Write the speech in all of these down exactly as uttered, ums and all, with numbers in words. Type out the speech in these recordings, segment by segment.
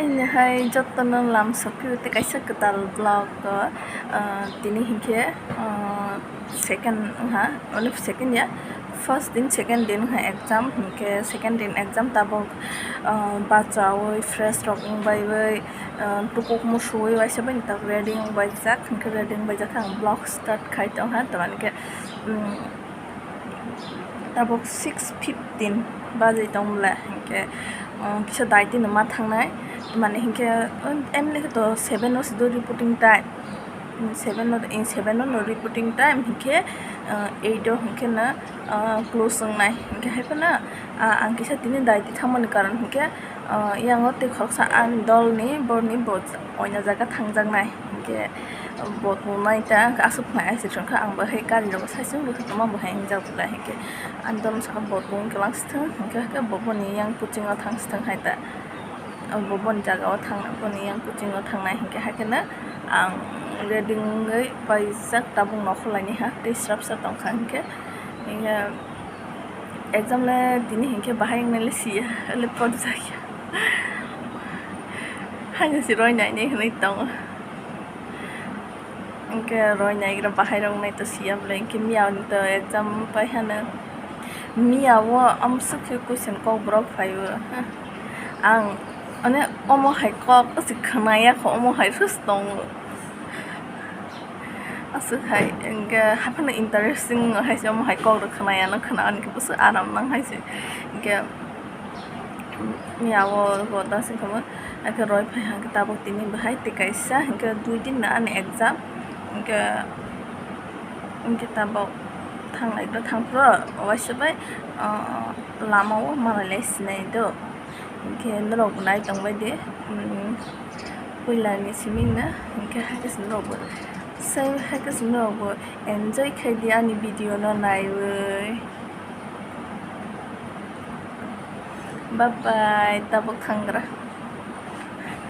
Nini hai jotono lam sokphio tei kaisa kwtal vlog o, ah, tini hinkhe, ah, second wngha, mane second ya, first din, second din wngha exam, hinkhe second din exam tabuk, ah, bachaui fresh rok wngbaiwi, ah, tukuk musuwi waisa bai tabuk ready wngbaijak, hinkhe ready wngbaijak khe ang vlog start khai tongha, tamani khe, um, Tabuk six fifteen bajai tong bwle, hinkhe, um, kisa daitino ma thangnai, mane hinkhe, um, emni khe to seven o se do reporting time, um, seven o, in seven o no reporting time, hinkhe, uh, eight o hinkhe no, uh, close wngnai, hinkhe hai phano, uh, ang kisa tini daiti thangmani karon hinkhe, Ah, yang o tei khoroksa ani dolni borni bo oina jaga thangjaknai, hinkhe bo tongnai ta aswk khnai aisuk songkha, ang bo hai gari rok sai sung bo tongma bo hai wngjak bwla, hinkhe ani dolni saka bo tong kwlangsi thung, hinkhe bo boni yang coaching o thangsi thung hai ta, bo boni jaga o thang, boni yang coaching o thangnai, hinkhe hai kheno ang ready wngwi paijak tabuk nokhorlaini ha tei srapsa tongkha, hinkhe, hinkhe. Exam le tini hinkhe bahai wngnai le siya, le porjak ya. Haino se roi nainai hinwi tongo. Hinkhe roi naigra bahai rok wngnai to siya bwle. Hinkhe miya ni to exam pai hano. Miya o amswk khe question kok borok phai o. Ang, mane, omo hai kok se khwnaya kho, omo hai sus tongo. Aswk hai, hinkhe haphano interesting hai se omo hai kok rok khwnaya, no khwnani khe bwswk aram nang hai se. Hinkhe miya o bo da se khamwi, hinkhe roi phai hinkhe tabuk tini bahai tei kaisa, hinkhe dui din no ani exam, hinkhe, hinkhe tabuk thanglai do thangphuru waisa bai, ah, lama o malai lai sinai do. Hinkhe norok bo nai tongbai di, um, puila ni simi no, hinkhe haikhe se norok bo, sai haikhe se norok bo enjoy khai di ani video no naiwi. Bye bye, tabuk thangra.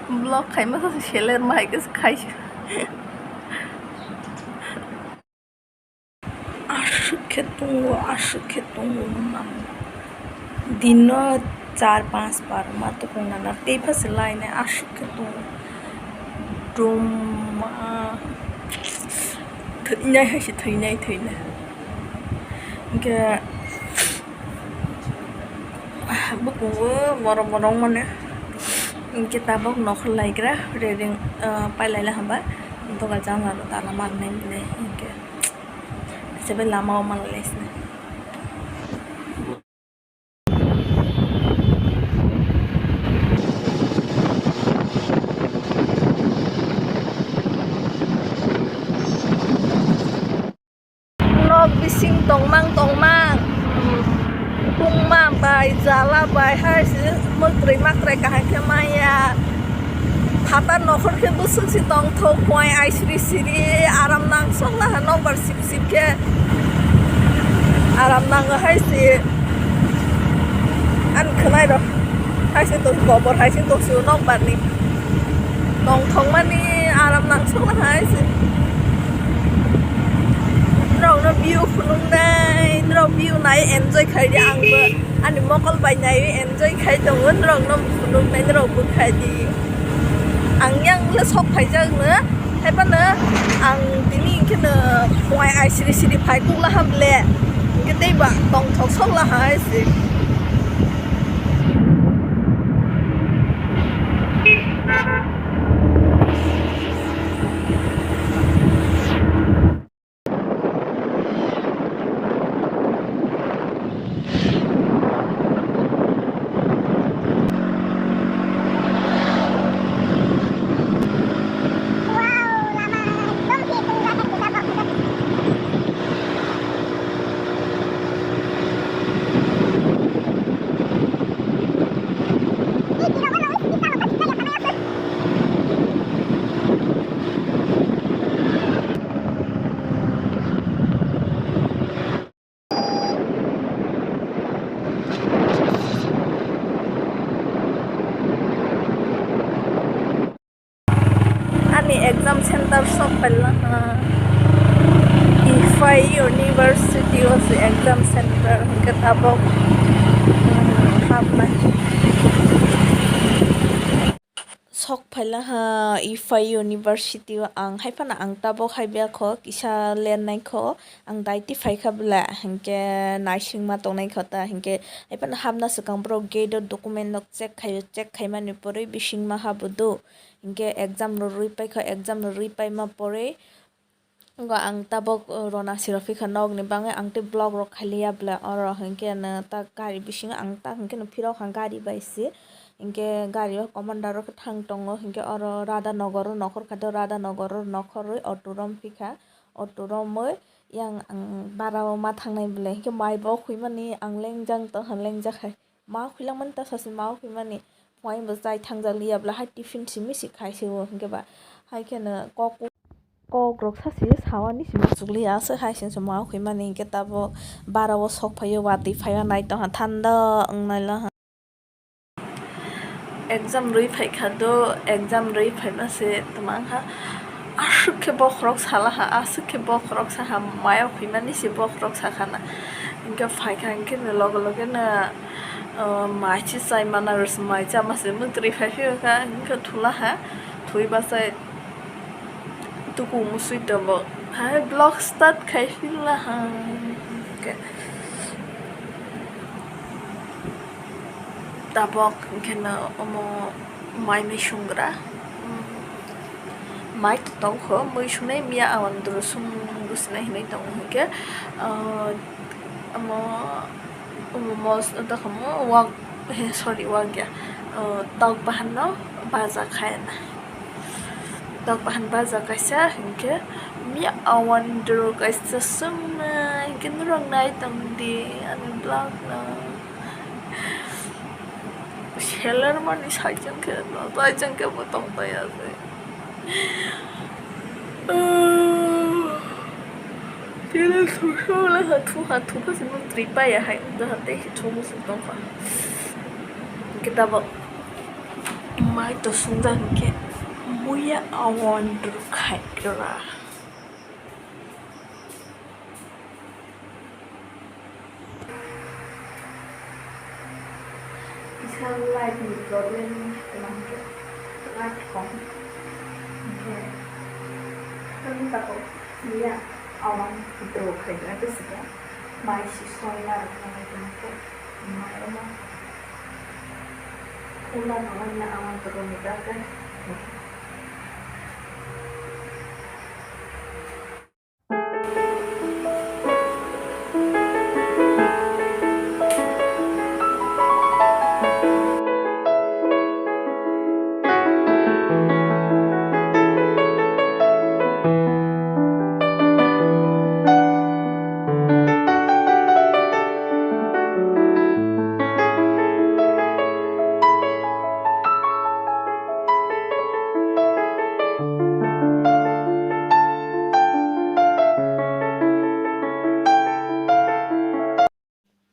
Vlog khaima se seler ma haikhe se khai. Aswk khe tongo, aswk khe tongo, mama. Dino char panch bar ma tongna na tei pha se lainai, aswk khe tongo. Dum ma thwinai hai se thwinai, thwinai. Hinkhe bukungo borok borok mane hinkhe tabuk nokhor laigra ready, ah, pailai la hamba doga janla rok tala mangnai hinwi hinkhe. Aswk bai lama o manlai sinai. Nok bising tongmang tongmang, tungma bai jala bai hai se mwkrwi makrwi kaham khe maya. Phatar nokhor khe bwswk se tongthok, phuai aisiri siri aram nangsok laha nokbar sip sip khe aram nango hai se. Ani khwnai rok hai se tong kobor hai se tong se nokbar ni tongthokmani aram nangsok laha hai se. Norok no view phunuknai, norok view nai enjoy khai di, ang bo ani mokol bai nai enjoy khai tongo, norok no phunuknai, norok bo khai di. Ang yang le sok phaijak no, hai phano ang tini hinkhe no phuai aisiri siri phai kuk laha ble, hinkhe tei ba tongthok sok laha hai se. Ani exam center sok pailaka. Ifai University o se exam center hinkhe tabuk, um, hapnai. Sok phaila ha Ifai University o ang, hai phano ang tabok hai biya kho, kisa len nai kho, ang daiti phai kha bwla, hinkhe naisingma tongnai kho ta, hinkhe hai phano hapna swkang borok gate o document rok check khaio, check khaimani porwi bisingma ha bo do, hinkhe exam rw rwi pai kha, exam rw rwi paima porwi, Wngkha ang tabok, uh, rona siro phikha nokni bagwi ang tei vlog rok khailiya bwla oro hinkhe no ta gari bisingo ang ta hinkhe no phirok kha gari bai se hinkhe gari o commander rok khe thang tongo hinkhe oro Radha Nagar o nokhor kha do Radha Nagar o nokhorwi auto rom phikha auto romwi yang ang bara o ma thangnai bwla hinkhe mai bo khwi mani ang lengjak tongkha lengjak hai. Ma khwilangmani ta sasi ma khwimani. Phuaini bo chai thangjak liya bwla hai tiffin simi si khai se o hinkhe ba. Hai kheno kok, kok rok sasi sawani simi chukliya se hai se ma khwimani hinkhe tabok bara o sok phaio watwi phaiya nai tongkha thanda wng naila. Exam rwi phaikha do, exam rwi phaima se tongmang kha. Aswk khe bokhorok sala ha, aswk khe bokhorok sa ha, maya khwimani se bokhorok sa khana. Hinkhe phaikha hinkhe no loge loge no, uh, mai se chai mana rw se mai chama se mwtwrwi phai phio kha, hinkhe thula ha, thwi bachai tuku musui tongo. Hai vlog start khai phila ha. Hinkhe tabok hinkhe no omo mai mui sungra. Mai to tongkho, mui sunai miya awan duru sung businai hinui tongo hinkhe, ah, omo, omo mos, dokhamo wak, he, sorry, wak ya, ah, tok bahan no baja khaina. Tok bahan baja kaisa hinkhe miya awan duru kaisa sungna hinkhe norok nai tongdi ani vlog no. Seller mani saichung khe, saichung khe bo tong taya se. Tini thusuk le ha thu ha thu khe sini twi paya hai, da ha tei thu musu tong kha. Kita bo mai to sung jang khe muya awan dur khai kra. Kisa light ni problem twmang khe light kong. Hinkhe tini takhuk ya awan draw khaina bwswkha mai si soi narwkna nai tongkhe mai omo khula nangya awan draw ni bagwi.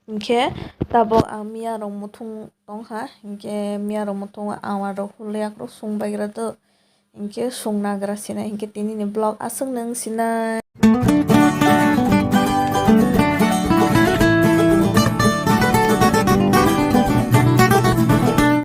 Hinkhe tabok ang miya rok muthung tongkha, hinkhe miya rok muthung ang aro hule akrok sung baigra do, hinkhe sung nagra sinai, hinkhe tini ni vlog aswk nung sinai.